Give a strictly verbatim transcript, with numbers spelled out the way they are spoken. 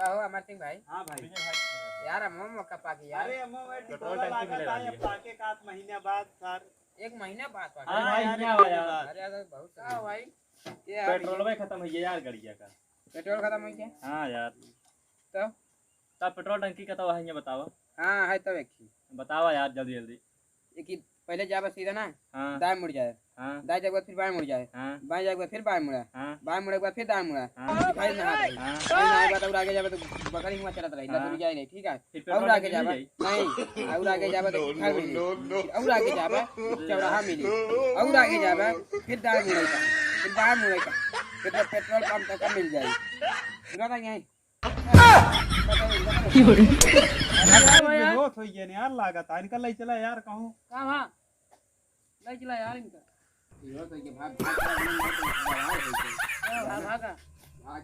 का हो अमर सिंह भाई? हाँ भाई। यार, हम मौका पा गए यार। अरे, हम पेट्रोल टंकी मिले वाली है। पाके का आठ महीना बाद सर। एक महीना बाद पा गए। हाँ यार, एक महीना बाद। अरे यार, बहुत का भाई? ये यार, पेट्रोल में खत्म हो गया यार, गड़िया का। पेट्रोल खत्म हो गया? हाँ यार। तो? तब पेट्रोल टंकी का तो वही है, बतावा। हाँ, है तब एक ही। बतावा यार, जल्दी जल्दी। एक ही, पहले जाबा सीधा ना, हाँ। दाएं मुड़ जाए। हाँ। दाएं जाए के बाद फिर बाएं मुड़ जाए। हाँ। बाएं जाए के बाद फिर बाएं मुड़ा। हाँ। बाएं मुड़े के बाद फिर दाएं मुड़ा। हाँ। फिर भाई नहा भाई। हाँ। भाई नहाए के बाद और आगे जाबे तो बकरी हुआ चलत रही, हाँ। लतुर जाए रही, ठीक है? फिर पेट्रोल और आगे टंकी जाबा, मिल जाई। नहीं, और आगे जाबा तो घर मिली। No, no, no। फिर और आगे जाबा, चौराहा मिली। और आगे जाबा, फिर दाएं मुड़े का, फिर बाएं मुड़े का, फिर पेट्रोल पंप तक का मिल जाए। सुना था यहीं? अरे भैया। बेहोश हो गया यार, लागत है। इनका ले चला यार कहूँ। कहाँ वहाँ? ले चला यार इनका। बेहोश हो गया, भाग, भाग, भाग, भाग, भाग, भाग। हाँ, भाग, भागा। भाग।